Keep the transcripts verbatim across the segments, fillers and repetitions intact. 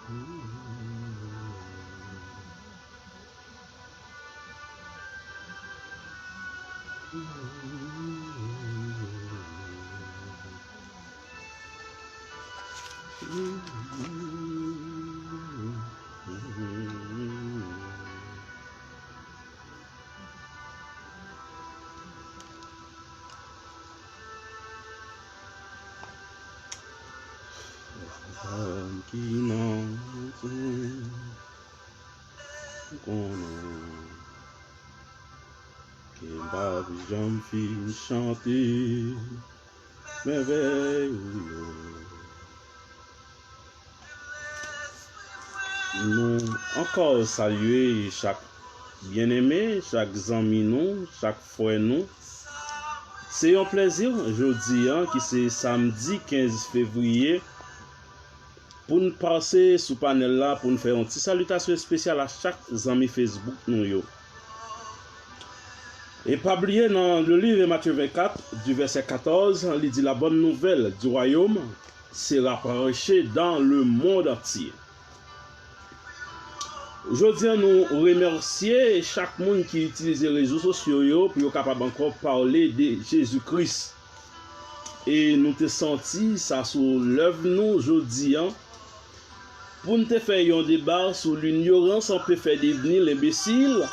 Ki nan konnen ke m p ap janm fin chante mèvèy ou yo. Nou ankò salye chak byeneme, chak zanmi nou, chak frè nou. Se yon plèzi jodi a, ki se samdi kenz fevriye, pou n pase sou panèl la, pou n fè yon ti salitasyon espesyal a chak zanmi Facebook nou yo. E pa bliye, nan le livre Matthieu vingt-quatre, du verset quatorze, li di, la bonne nouvelle du royaume sera prêchée dans le monde entier. Jodi a, nou remèsye chak moun ki itilize rezo sosyo yo pou yo kapab ankò pale de Jezi Kris. E nou te santi sa sou lèv nou jodi a, pou n te fè yon deba sou l'ignorance peut faire devenir l'imbécile.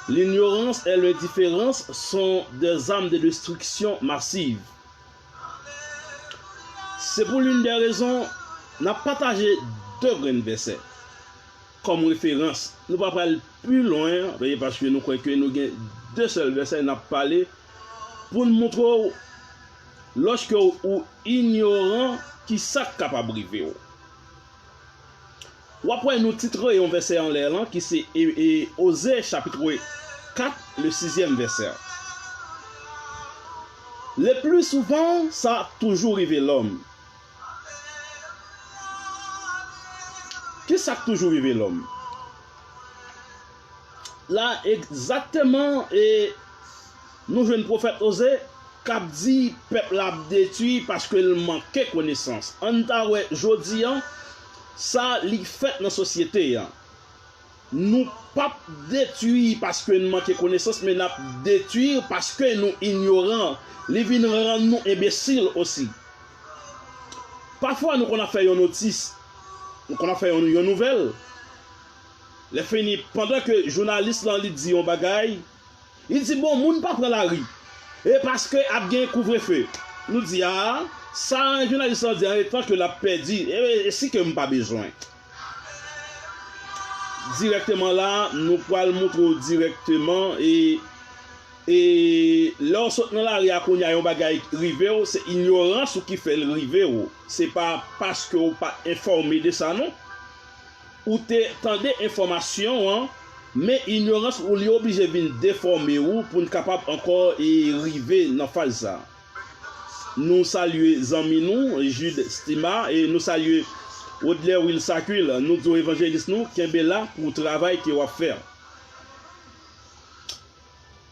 L'ignorance et l'indifférence sont des armes de destruction massive. Se pou l'une des raisons n ap pataje de grenn vèsè kòm referans. Nou pa pral pi lwen, paske nou kwè ke nou gen de sèl vèsè n ap pale pou n montre w, lòske w, ou inyoran, ki sa k kapab rive w. W ap wè nou titre yon vèsè anlè lan ki se e, e, Oze chapit kat, le sizyèm vèsè. Le plus souvent, sa toujou rive lòm. Ki sa k toujou rive lòm? La, egzakteman, e nou jwenn pwofèt Oze k ap di pèp la ap detwi paske l manke konesans. Ann ta wè jodi a, sa li fèt nan sosyete a. Nou p ap detwi paske n manke konesans, men n ap detwi paske nou inyoran. Li vin rann nou enbesil osi. Pafwa, nou konn ap fè yon notis, nou konn ap fè yon, yon nouvèl. Lè fini, pandan ke jounalis lan li di yon bagay, li di, bon, moun pa pran lari. E paske ap gen kouvrefe. Nou di, a, sa jounalis lan di an, etan ke l ap pèdi, e, e si ke m pa bezwen. Dirèkteman la, nou pral montre w dirèkteman, e, e lè w sot nan lari a kounye a, yon bagay rive w, se inyorans ou ki fè l rive w. Se pa paske w pa t enfòme de sa, non. Ou te tande enfòmasyon an, men inyorans ou li oblije vin defòme w pou n kapab ankò e rive nan faz sa. Nou salye zanmi nou, Jude Stima, e nou salye Rodler Will Sacuil. Nou di w evanjelis nou, kenbe la pou travay ke w ap fè.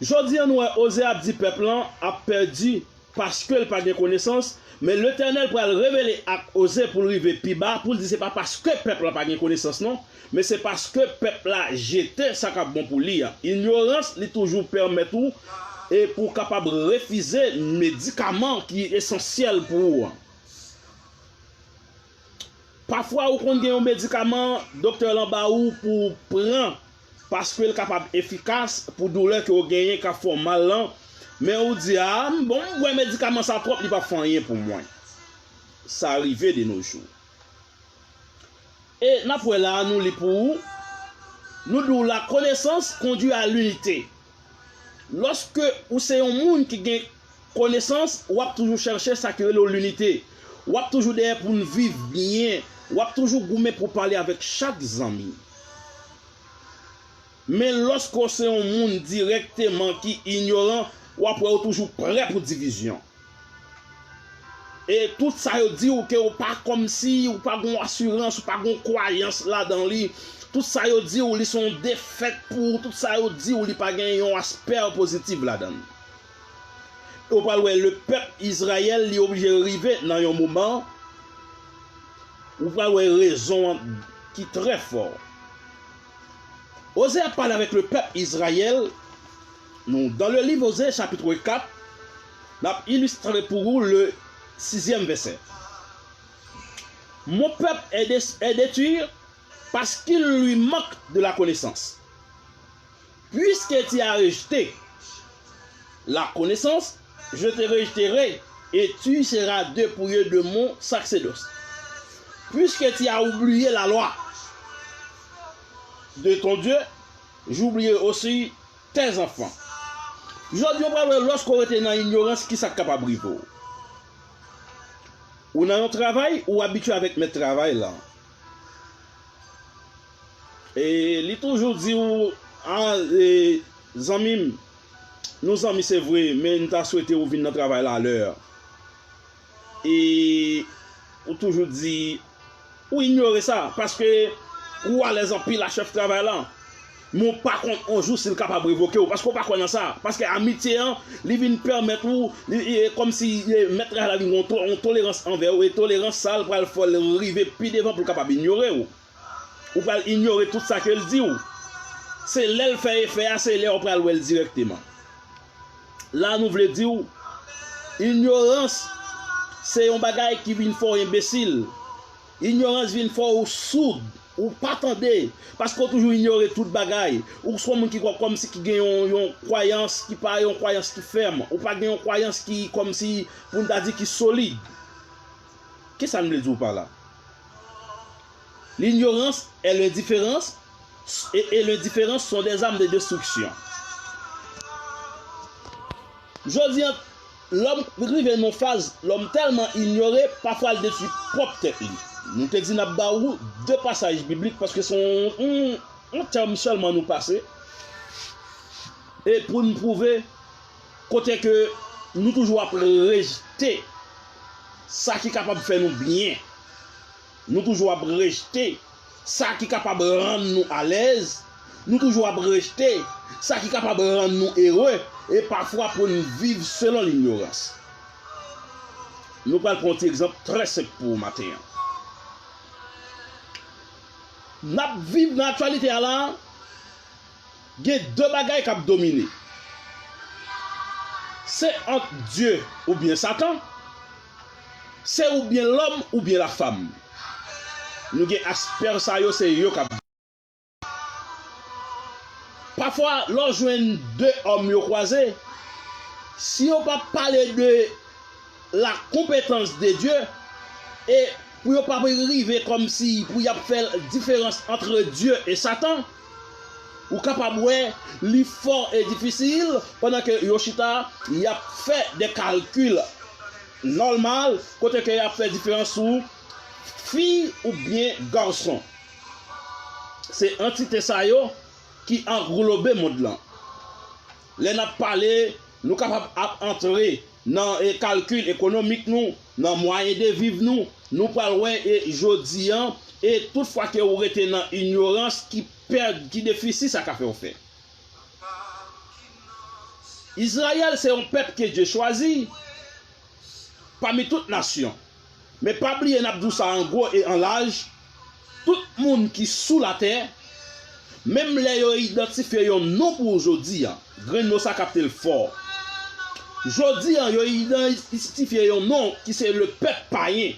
Jodi a, nou wè Oze ap di pèp lan ap pèdi paske l pa gen konesans, men Letènèl pral revele ak Oze pou l rive pi ba, pou l di se pa paske pèp lan pa gen konesans non, men se paske pèp la jete sa k ap bon pou li a. Inyorans, li toujou pèmèt ou, e pou w kapab refize medikaman ki esansyèl pou ou an. Pafwa, ou konn gen yon medikaman doktè lan ba ou pou w pran, paske l kapab efikas pou doulè ke w genyen k ap fè w mal lan, men ou di, a, bon, m bwè medikaman sa twòp, li p ap fè anyen pou mwen. Sa rive de nos jours. E n ap wè la a, nou li pou ou, nou di w, la connaissance conduit à l'unité. Lòske ou se yon moun ki gen konesans, w ap toujou chèche sa ki rele w linite. W ap toujou dèyè pou n viv byen. W ap toujou goumen pou w pale avèk chak zanmi. Men lòske w se yon moun dirèkteman ki inyoran, w ap wè w toujou prè pou divizyon. E tout sa yo di w ke w pa kòmsi, ou pa gon asirans, ou pa gon kwayans ladan li. Tout sa yo di w, li se yon defèt pou ou. Tout sa yo di w, li pa gen yon aspè pozitif ladan l. E w pral wè, le pèp Izrayèl, li oblije rive nan yon moman, ou pral wè rezon an ki trè fò. Oze ap pale avèk le pèp Izrayèl. Nou, dans le livre Osée, chapitre quatre, n ap ilistre pou ou le sixième verset. Mon peuple est dé- est détruit parce qu'il lui manque de la connaissance. Puisque tu as rejeté la connaissance, je te rejetterai et tu seras dépouillé de mon sacerdoce. Puisque tu as oublié la loi de ton Dieu, j'oublierai aussi tes enfants. Jodi a, w pral wè, lòske w rete nan inyorans, ki sa k kapab rive w. Ou nan yon travay, ou abitye avèk mèt travay la. E li toujou di w, a, e, zanmi m, nou zanmi se vre, men m ta swete ou vin nan travay la alè. E ou toujou di, ou inyore sa, paske ou alèz anpil a chèf travay lan. Men w pa konn on jou si l kapab revoke w, paske w pa kwè nan sa. Paske amitye an, li vin pèmèt ou, li, e, kòmsi, e, mèt travay la vin gen yon to-, yon tolerans anvè w, e tolerans sa a, l pral fè l rive pi devan pou l kapab inyore w. Ou pral inyore tout sa ke l di w. Se lè l fè efè a, se lè w pral wè l dirèkteman. La, nou vle di w, inyorans se yon bagay ki vin fè w enbesil. Inyorans vin fè w soud, ou pa tande, paske w toujou inyore tout bagay. Ou se yon moun ki kwè kòmsi ki gen yon, yon kwayans ki pa yon kwayans ki fèm. Ou pa gen yon kwayans ki kòmsi, pou n ta di, ki solid. Kisa m vle di w pa la? L'ignorance et l'indifférence, et, et l'indifférence sont des armes de destruction. Jodi a, lòm rive nan faz, lòm tèlman inyore, pafwa l detwi pwòp tèt li. Nou te di n ap ba ou de pasaj biblik, paske se yon, yon, yon tèm sèlman nou pase. E pou n pwouve kote ke nou toujou ap rejte sa ki kapab fè nou byen. Nou toujou ap rejte sa ki kapab rann nou alèz. Nou toujou ap rejte sa ki kapab rann nou ere. E pafwa pou n viv selon linyorans. Nou pral pran yon ti egzanp trè senp pou maten an. N ap viv nan aktyalite a la, gen de bagay k ap domine. Se ant Dye oubyen Satan, se oubyen lòm oubyen lafam. Nou gen aspè sa yo, se yo k ap. Pafwa, lè w jwenn de òm yo kwaze, si yo pa pale de la compétence de Dieu, e pou yo pa rive kòmsi pou y ap fè diferans antre Dye e Satan, ou kapab wè li fò e difisil pandan ke yo chita, y ap fè de kalkil nòmal, kote ke y ap fè diferans sou fi oubyen gason. Se antite sa yo ki anglobe mond lan. Lè n ap pale, nou kapab ap antre nan, e, kalkil ekonomik nou, nan mwayen de viv nou, nou pral wè, e, jodi an, e tout fwa ke ou rete nan inyorans ki pèd, ki defisi sa ka fè w fè. Izrayèl se yon pèp ke Dye chwazi pami tout nasyon. Men pa bliye n ap di w sa an gwo e an laj, tout moun ki sou latè, menm lè yo idantifye yon non pou ou jodi a, grenn mo sa kapte l fò. Jodi a, yo idantifye yon non ki se le pèp payen.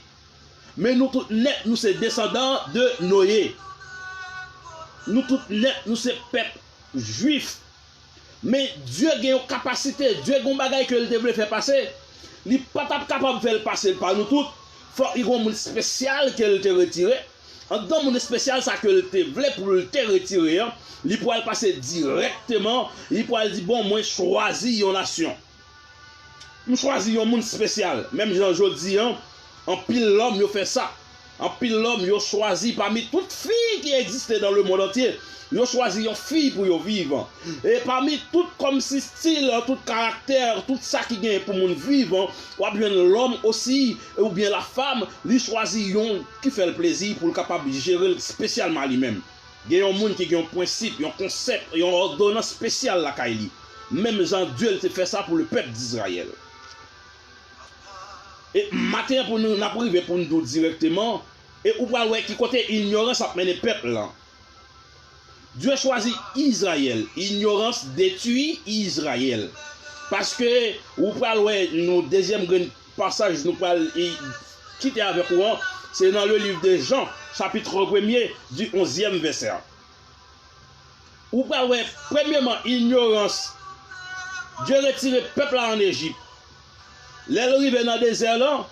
Men nou tout nèt, nou se desandan de Noye. Nou tout nèt, nou se pèp jwif. Men Dye gen yon kapasite, Dye gen yon bagay ke l te vle fè pase. Li pa t ap kapab fè l pase pa nou tout. Fòk li gen yon moun espesyal ke l te retire. Anndan moun espesyal sa ke l te vle pou l te retire an, li pral pase dirèkteman, li pral di, "Bon, mwen chwazi yon nasyon." M chwazi yon moun espesyal. Menm jan jodi an, anpil lòm yo fè sa. Anpil lòm yo chwazi pami tout fi ki egziste dans le monde entier. Yo chwazi yon fi pou yo viv. E pami tout kòmsi stil, tout karaktè, tout sa ki genyen pou moun viv, w ap jwenn lòm osi, oubyen lafam, li chwazi yon ki fè l plezi pou l kapab jere l espesyalman li menm. Gen yon moun ki gen yon prensip, yon konsèp, yon òdonans espesyal lakay li. Menm jan Dye l te fè sa pou le pèp d'Izrayèl. E maten an pou nou, n ap rive pou n di w dirèkteman, E ou pral wè ki kote inyorans ap mennen pèp lan. Dye chwazi Izrayèl. Inyorans detwi Izrayèl. Paske ou pral wè nan dezyèm grenn pasaj nou pral kite avèk ou an, se nan le livre de Jean, chapitre premier, du onzième verset. Ou pral wè, premyèman, inyorans. Dye retire pèp la ann Ejip. Lè l rive nan dezè lan,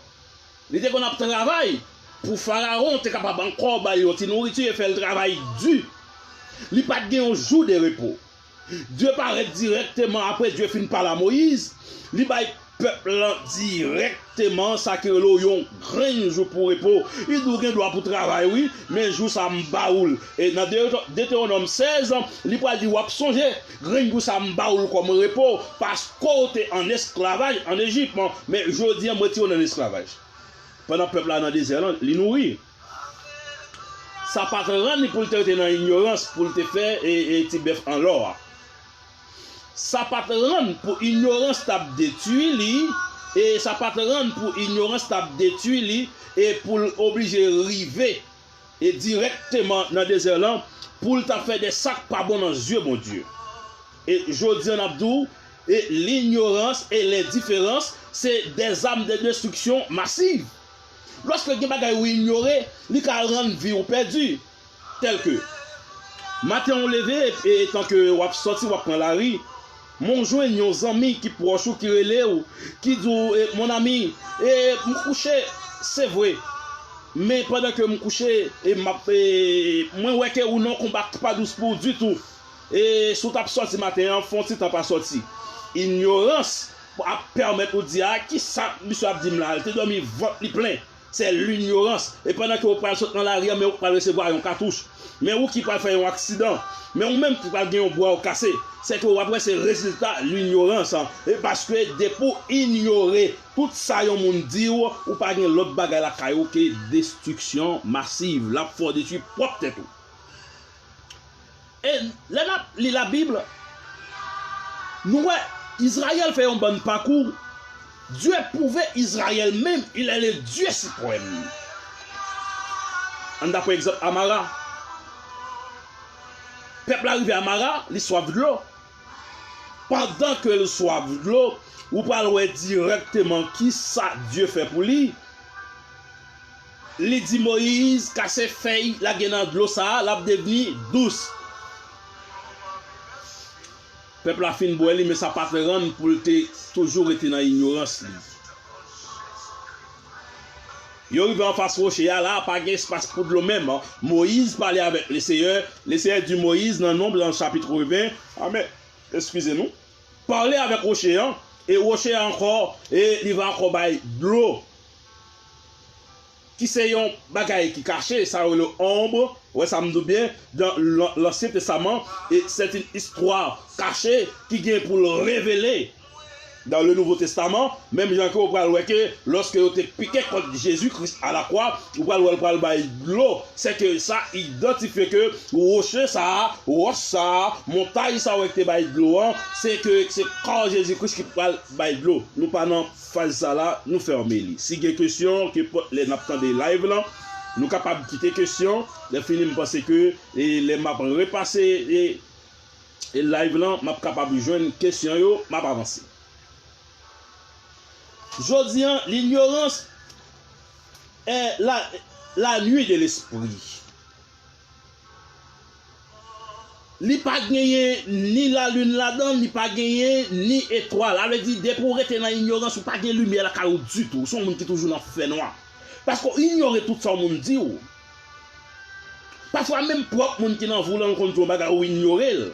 li te konn ap travay pou Farawon te kapab ankò ba l yon ti nouriti e fè l travay di. Li pa t gen yon jou de repo. Dye parèt dirèkteman apre Dye fin pale a Moyiz, li bay pèp lan dirèkteman sa ki rele w yon grenn jou pou repo. Li di w gen dwa pou travay wi, men jou sa m ba ou l. E nan Detewo-, Detewonòm sèz, li pral di w ap sonje grenn jou sa m ba ou l kòm repo, paske w te ann esklavaj ann Ejip, men jodi a m retire w nan esklavaj. Pandan pèp la nan dezè lan, li nouri. Sa pa t rann li pou l te rete nan inyorans, pou l te fè e, e ti bèf an lò a. Sa pa t rann pou inyorans t ap detwi li, e sa pa t rann pou inyorans t ap detwi li, e pou l oblije rive e dirèkteman nan dezè lan, pou l t ap fè de sa k pa bon nan zye Bondye. E jodi a n ap di w, e linyorans e lendiferans se de zam de destriksyon masiv. Lòske gen bagay ou inyore, li ka rann vi w pèdi. Tèlke, maten w leve, e, etanke w ap sòti, w ap pran lari, men w jwenn yon zanmi ki pwòch ou ki rele w, ki di w, e, mon ami, e, m kouche, se vre. Men pandan ke m kouche, e, m ap, e, mwen wè ke ou nan konba ki pa dous pou w ditou. E, si w t ap sòti maten an, fè yon ti tan pa sòti. Inyorans ap pèmèt ou di, a, kisa misye ap di m la? Li te dòmi vant li plen. Se linyorans. E pandan ke w pral sot nan lari an, men ou pral resevwa yon katouch. Men ou ki pral fè yon aksidan. Men ou menm ki pral gen yon bra w kase. Se ke w ap wè se rezilta linyorans an. E paske depi w inyore tout sa yon moun di w, ou pa gen lòt bagay lakay ou ke destriksyon masiv. L ap fè w detwi pwòp tèt ou. E lè n ap li Labib, nou wè Izrayèl fè yon bann pakou. Dye pwouve Izrayèl menm, il est le Dieu suprême. Ann ta pran egzanp Amara. Pèp la rive Amara, li swaf dlo. Pandan ke l swaf dlo, ou pral wè dirèkteman kisa Dye fè pou li. Li di Moyiz, kase fèy, lage nan dlo sa a, l ap devni dous. Pèp la fin bwè li, men sa pa t rann pou l te toujou rete nan inyorans li. Yo rive anfas woche a, la pa gen espas pou dlo menm. Moyiz pale avèk Leseyè. Leseyè di Moyiz nan Nonb, nan chapit ven, amèn, eskize nou, pale avèk woche an, e woche a ankò, e li va ankò bay dlo. Ki se yon bagay ki kache, sa yo rele ombre, wè sa m di w byen, dans l'An-, l'Ancien Testament, et c'est une histoire cachée ki gen pou l revele dans le Nouveau Testament, menm jan ke w pral wè ke lòske yo te pike kont Jezi Kris a la kwa, ou pral wè l pral bay dlo, se ke sa idantifye ke woche sa a, wòch sa a, montay sa a wè ki te bay dlo an, se ke se kò Jezi Kris ki pral bay dlo. Nou pa nan faz sa la, nou fèmen li. Si gen kesyon, kenpòt lè n ap tande live lan, nou kapab kite kesyon. Lè fini, m panse ke, e, lè m ap repase, e, e live lan, m ap kapab jwenn kesyon yo, m ap avanse. Jodi an, linyorans est la, la nuit de l'esprit. Li pa genyen ni lalin ladan l, li pa genyen ni etwal. Sa vle di, depi w rete nan inyorans, ou pa gen limyè lakay ou ditou. Ou se yon moun ki toujou nan fènwa. Paske w inyore tout sa yon moun di w. Pafwa, menm pwòp moun ki nan vi w lan, l konn di w yon bagay, ou inyore l.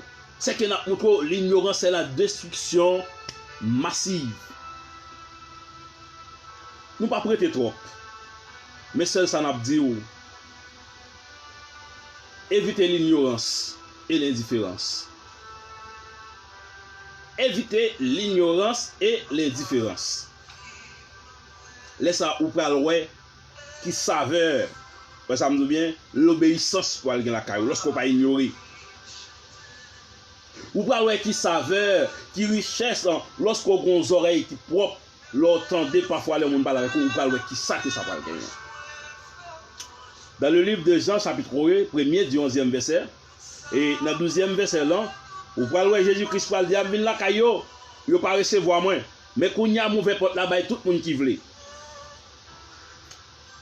Se ke n ap montre w, linyorans se la destriksyon masiv. Nou p ap rete twòp. Men sèl sa n ap di w, evite linyorans e lendiferans. Evite linyorans e lendiferans. Lè sa, ou pral wè ki savè, wè sa m di w byen, lobeyisans pral gen lakay ou, lòske w pa inyore. Ou pral wè ki savè, ki richès, lòske w gen yon zòrèy ki pwòp, lè w tande pafwa lè moun pale avèk ou, ou pral wè kisa ke sa pral genyen. Dans le livre de Jean, chapitre premye, di onzyèm vèsè, e nan douzyèm vèsè lan, ou pral wè Jezi Kris pral di, "M ap vin lakay yo, yo pa resevwa mwen. Men kounye a, m ouvè pòt la bay tout moun ki vle."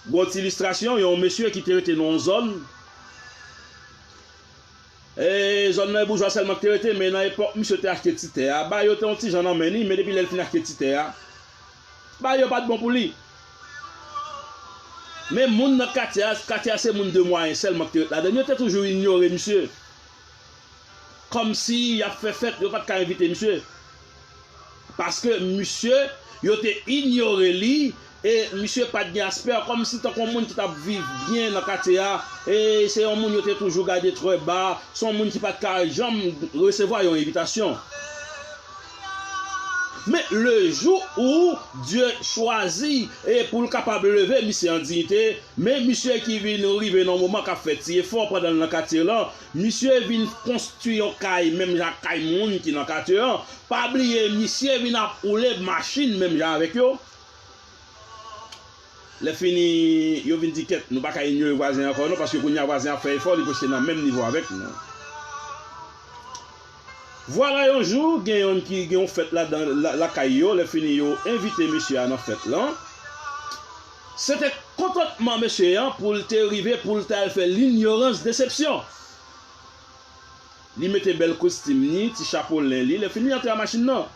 Gon ti ilistrasyon, yon mesye ki te rete nan yon zòn, e zòn nan e boujwa sèlman ki te rete, men nan epòk misye te achte ti tè a, ba yo te yon ti jan nan men li, men depi lè l fin achte ti tè a, ba yo pa t bon pou li. Men moun nan katye a, katye a se moun de mwayen sèlman ki te ret ladan l, yo te toujou inyore misye. Kòmsi y ap fè fèt, yo pa t ka envite misye. Paske misye, yo te inyore li, e misye pa t gen aspè kòmsi tankou yon moun ki t ap viv byen nan katye a, e se yon moun yo te toujou gade trè ba, se yon moun ki pa t ka janm resevwa yon envitasyon. Men le jou où Dieu choisit e pou l kapab leve misye an diyite, men misye ki vin rive nan moman k ap fè ti efò pandan l nan katye lan, misye vin konstwi yon kay menm jan ak kay moun ki nan katye an. Pa bliye, misye vin ap woule machin menm jan avèk yo. Lè fini, yo vin di, "Kèt, nou pa ka inyore vwazen an ankò non, paske kounye a vwazen an ap fè efò, li prèske nan menm nivo avèk nou." Vwala yon jou, gen yonn ki gen yon fèt ladan, la, lakay yo, lè fini yo envite mesye a nan fèt lan. Se te kontantman mesye an pou l te rive, pou l t al fè linyorans desepsyon. Li mete bèl kostim ni, ti chapo len li, lè fini antre nan machin nan.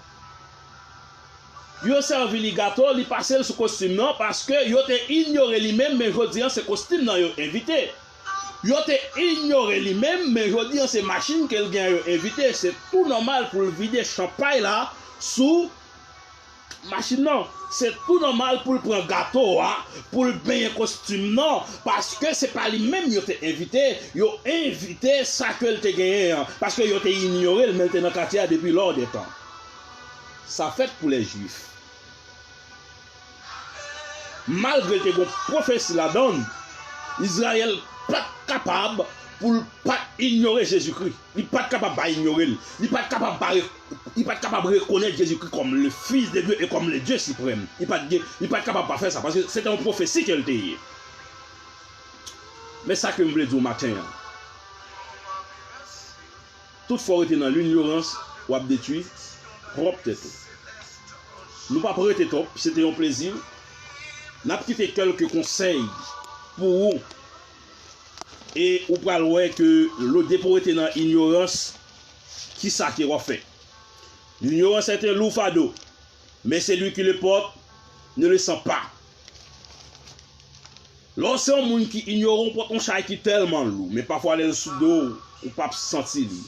Yo sèvi li gato, li pase l sou kostim nan, paske yo te inyore li menm, men jodi an se kostim nan yo envite. Yo te inyore li menm, men jodi an se machin ke l gen an yo envite. Se tou nòmal pou l vide chanpay la sou machin nan. Se tou nòmal pou l pran gato a, pou l benyen kostim nan, paske se pa li menm yo te envite, yo envite sa ke l te genyen an, paske yo te inyore l, men l te nan katye a depi lò dè tan. Sa fèt pou lè Jwif. Malgre te gon pwofesi ladan l, Izrayèl pa t kapab pou l pa t inyore Jezikri. Li pa t kapab pa inyore l. Li pa t kapab pa re-, li pa t kapab rekonèt Jezikri kòm le Fils de Dieu et comme le Dieu suprême. Li pa t gen, li pa t kapab pa fè sa, paske se te yon pwofesi ke l te ye. Men sa ke m vle di w maten an. Tout fwa w rete nan linyorans, w ap detwi pwòp tèt ou. Nou p ap rete twòp, se te yon plezi. N ap kite kèlke konsèy pou ou. E ou pral wè ke lo-, depi w rete nan inyorans, kisa ke w ap fè? L'ignorance est un lourd fardeau, mais celui qui le porte ne le sent pas. Lè w se yon moun ki inyore, w pot yon chay ki tèlman lou, men pafwa lè l sou do w, ou p ap santi li.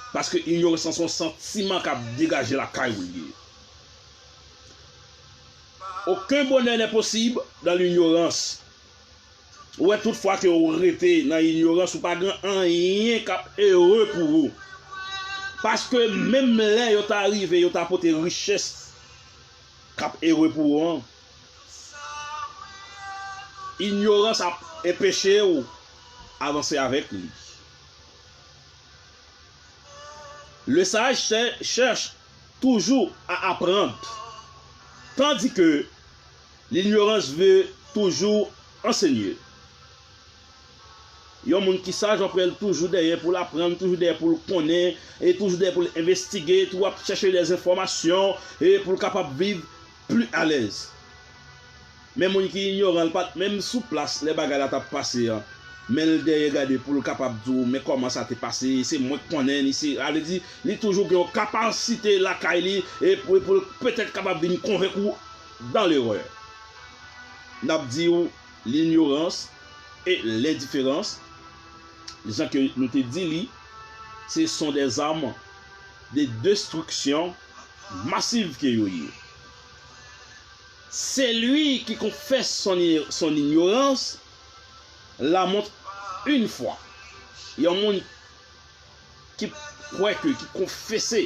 Paske inyorans lan se yon santiman k ap degaje lakay ou li ye. Aucun bonheur n'est possible dans l'ignorance. Ou wè, tout fwa ke ou rete nan inyorans, ou pa gen anyen k ap ere pou ou. Paske menm lè yo ta rive, yo ta pote richès k ap ere pou ou an, inyorans ap enpeche w avanse avèk li. Le sage cher-, cherche toujours à apprendre, tandis que l'ignorance veut toujours enseigner. Yon moun ki saj, w ap wè l toujou dèyè pou l aprann, toujou dèyè pou l konnen, e toujou dèyè pou l envestige, toujou ap chèche dèzenfòmasyon, e pou l kapab viv pli alèz. Men moun ki inyoran, l pa t menm sou plas lè bagay la t ap pase an. Men l dèyè gade pou l kapab di w, men kòman sa te pase, se mwen k konnen li, se, sa vle di, li toujou gen yon kapasite lakay li, e pou, pou l petèt kapab vin konvenk ou dans l'erreur. N ap di w, l'ignorance et l'indifférence, jan ke nou te di li, ce sont des armes de destruction massive ke yo ye. Celui qui confesse son i-, son ignorance la montre une fois. Yon moun ki kwè ke, ki konfese,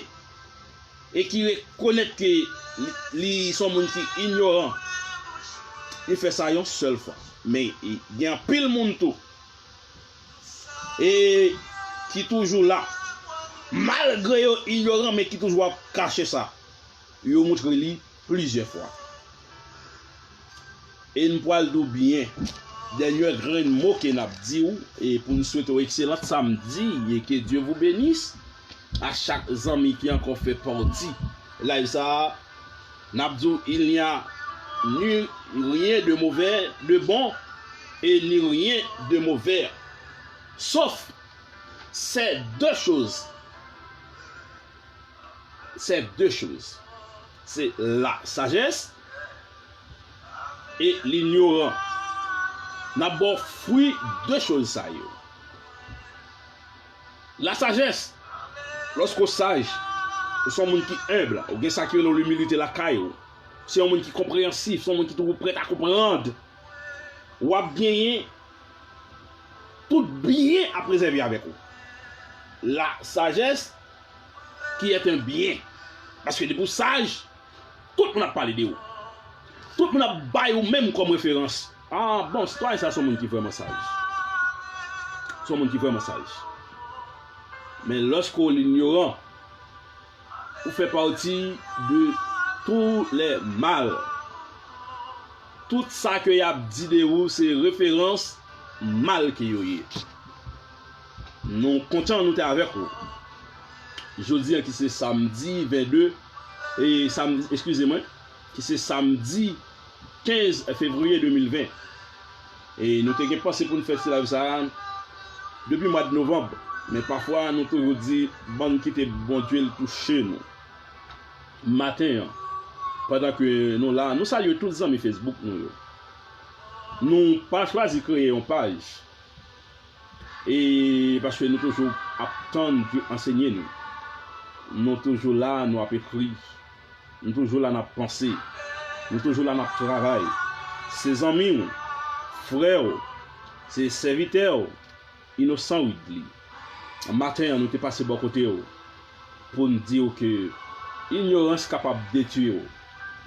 e ki rekonèt ke li, li se yon moun ki inyoran, li fè sa yon sèl fwa. Men, e, gen anpil moun tou, e ki toujou la. Malgre yo inyoran, men ki toujou ap kache sa. Yo montre li plizyè fwa. E m pral di w byen, Dènyè grenn mo ke n ap di w, e pou n swete w ekselan samdi, e ke Dye vou benis a chak zanmi ki ankò fè pati live sa a. N ap di w, il n'y a ni rien de mauvais, de bon, et ni rien de mauvais, sauf ces deux choses. Ces deux choses. C'est la sagesse et l'ignorant. N ap ba w fwi de choz sa yo. La sagesse, lòske w saj, ou se yon moun ki enb, ou gen sa ki rele limilite lakay ou, se yon moun ki konpreyansif, se yon moun ki toujou prèt a konprann, w ap genyen tout byen ap rezève avèk ou. La sagesse qui est un bien. Paske depi w saj, tout moun ap pale de ou. Tout moun ap bay ou menm kòm referans. Ah bon, sitwayen sa se yon moun ki vrèman saj. Se yon moun ki vrèman saj. Men lòske w linyoran, ou fè pati de tous les mal. Tout sa ke y ap di de ou se referans mal ke yo ye. Nou kontan nou te avèk ou. Jodi a ki se samdi vennde, e sam, eskize mwen, ki se samdi kenz fevriye de mil ven. E nou te gen panse pou n fè ti live sa a depi mwa de novanm, men pafwa nou toujou di, ban n kite Bondye l touche nou. Maten an, pandan ke nou la, nou salye tout zanmi Facebook nou yo. Nou pa chwazi kreye yon paj, e paske nou toujou ap tann Dye ansenye nou. Nou toujou la, nou ap ekri. Nou toujou la, n ap panse. Nou toujou la, n ap travay. Se zanmi w, frè w, se sèvitè w, Inosan Widly. Maten an, nou te pase bò kote w pou n di w ke inyorans kapab detwi w.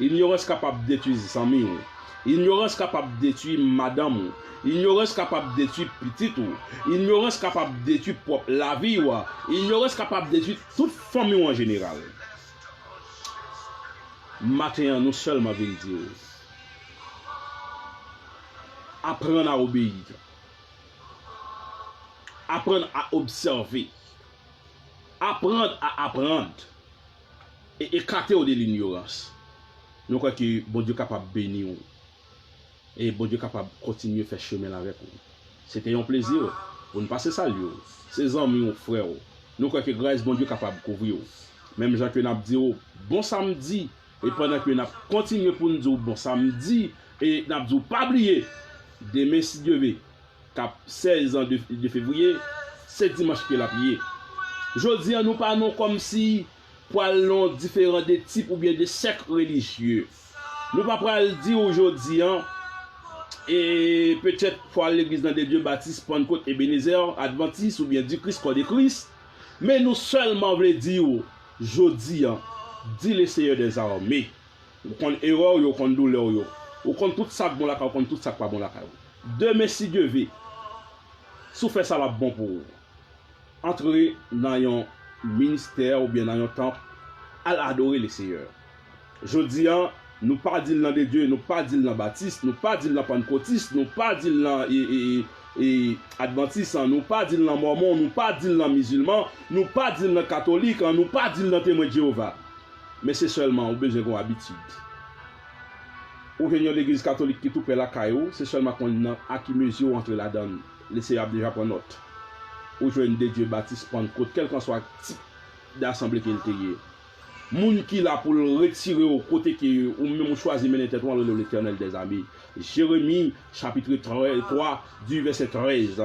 Inyorans kapab detwi zanmi w. Inyorans kapab detwi madanm ou. Inyorans kapab detwi pitit ou. Inyorans kapab detwi pwòp lavi w. Inyorans kapab detwi tout fanmi w an jeneral. Maten an, nou sèlman vin di w, aprann a obeyi. Aprann a obsève. Aprann a aprann. E ekate w de linyorans. Nou kwè ke Bondye kapab beni w. E Bondye kapab kontinye fè chemen l avèk ou. Se te yon plezi pou n pase salye w. Se zanmi w, frè w. Nou kwè ke gras Bondye kapab kouvri w. Menm jan ke n ap di w bon samdi, e pandan ke n ap kontinye pou n di w bon samdi, e n ap di w pa bliye, demen si Dye ve, k ap sèz an de, de fevriye, se dimanch ke l ap ye. Jodi a, nou pa nan kòmsi pral nan diferan de tip oubyen de sèk relijye. Nou pa pral di w jodi a, e petèt pral legliz nan de Dye, batis, Pannkot, Ebenezè, Advantis oubyen Di Kris, Kò de Kris, men nou sèlman vle di w jodi a, di le Seyè dèzame. Ou konn erè w yo, ou konn doulè w yo. Ou konn tout sa k bon lakay ou, ou konn tout sa k pa bon lakay ou. Demen, si Dye ve, si w fè sa, l ap bon pou ou. Antre nan yon ministè oubyen nan yon tanp, al adore le Seyè. Jodi a, nou pa di l nan de Dye, nou pa di l nan batis, nou pa di l nan pannkotis, nou pa di l nan e, e, e, e, advantis, nou pa di l nan mòmon, nou pa di l nan mizilman, nou pa di l nan katolik, nou pa di l nan Temwen Jewova. Men se sèlman ou bezwen gen yon abitid. Ou jwenn yon legliz katolik ki tou prè lakay ou, se sèlman konn nan a ki mezi ou antre ladan l, le Seyè ap deja pran nòt. Ou jwenn de Dye, batis, Pannkot, kèlkanswa tip de asanble ke l te ye. Moun ki la pou l retire w kote ke ou menm ou chwazi mennen tèt ou an, rele w Letènèl dèzame. Jeremi, chapitre twa, du vèsè trèz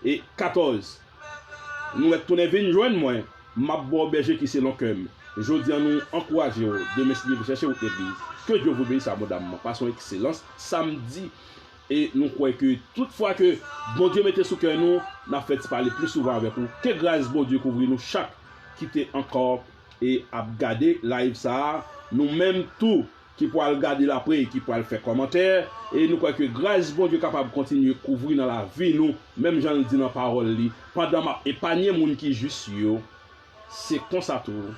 e katòz. Nou mèt tounen vin jwenn mwen, m ap ba w bèje ki selon kè m. Jodi a, nou ankouraje w. Demen, si Dye vle, chèche wout legliz. Ke Dye vou benis abondamman. Pase yon ekselans samdi. E nou kwè ke tout fwa ke Bondye mete sou kè nou, n ap fè ti pale pli souvan avèk ou. Ke gras Bondye kouvri nou chak ki te ankò e ap gade live sa a. Nou menm tou, ki pwal gade l apre, ki pwal fè kòmantè, e nou kwè ke gras Bondye kapab kontinye kouvri nan lavi nou, menm jan l di nan pawòl li, pandan m ap epanye moun ki jis yo, se konsa tou,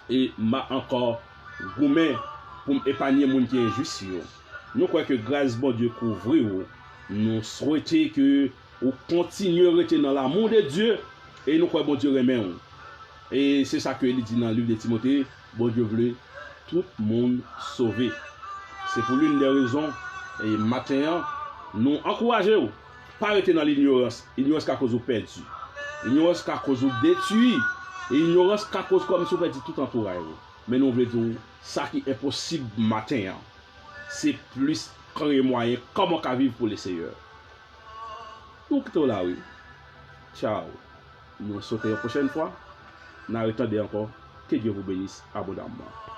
e m a ankò goumen pou m epanye moun ki enjis yo. Nou kwè ke gras Bondye kouvri w, Nou swete ke ou kontinye rete nan l'amour de Dieu e nou kwè Bondye renmen w. E se sa ke li di nan liv de Timote, Bondye vle tout moun sove. Se pou l'une des raisons, e maten an, nou ankouraje w. Pa rete nan linyorans. Inyorans ka koz ou pèdi. Inyorans ka koz ou detwi. E inyorans ka koz kòmsi ou pèdi tout antouray ou. Men nou vle di w, sa ki enposib maten an, se plis kreye mwayen kòman w ka viv pou Leseyè. Nou kite w la wi. Tchaw. Nou swete yon pwochèn fwa n a retande ankò. Que Dieu vous bénisse abondamment.